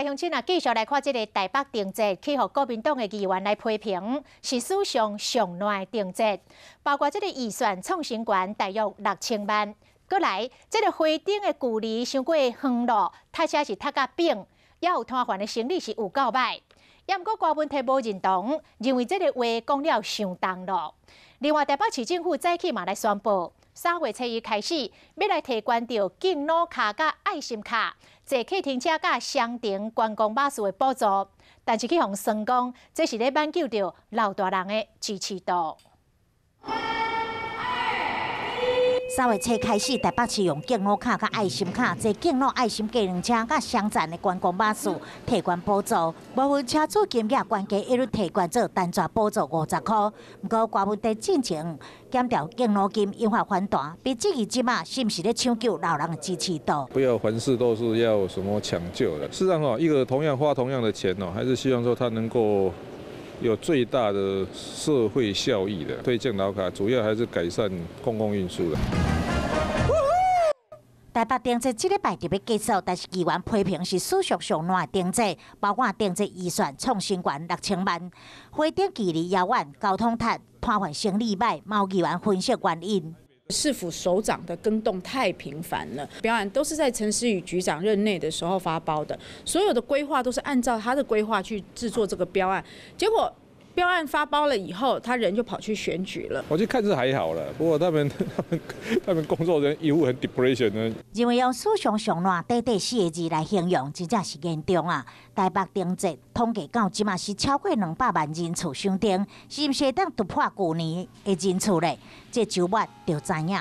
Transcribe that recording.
鄉親啊，繼續來看這个台北燈節，去予國民黨的議員來批評，是史上上爛的燈節，包括這个預算創新高大約6000萬。閣來，這个花燈的距離傷過遠咯，塞車是塞甲扁，也有攤販的生理是有夠䆀。也毋過柯文哲無認同，認為這个話講了傷重咯。另外，台北市政府早起嘛來宣布，3月初一開始，欲來提懸著敬老卡佮愛心卡，坐客停車佮雙重觀光巴士的補助，但是去予酸講，這是咧挽救著老大人的支持度。3月初開始，台北市用敬老卡佮愛心卡，坐敬老愛心計程車佮雙層的觀光巴士提懸補助，部分車主金額懸低，一律提懸做單逝補助50箍。毋過柯文哲進前減掉敬老金，引發反彈，被質疑這馬是毋是咧搶救老人的支持度？不要凡事都是要什麼搶救的。事實上哦，一個同樣花同樣的錢哦，還是希望說他能夠有最大的社會效益的。推敬老卡，主要還是改善公共運輸的。台北燈節這禮拜就欲結束，但是議員批評是史上上爛燈節，包括燈節預算創新高6000萬，花燈距離遙遠，交通窒，攤販生理䆀，嘛有議員分析原因。市府首長的更動太頻繁了，標案都是在陳思宇局長任內的時候發包的，所有的規劃都是按照他的規劃去製作這個標案，結果標案發包了以後，他人就跑去選舉了。我去看是還好了，不過他們工作人員一副很 depression 呢。認為用史上上爛短短四个字來形容，真正是嚴重啊！台北燈節統計到這馬是超過200萬人次賞燈，是毋是會當突破舊年的人次咧？這週末就知影。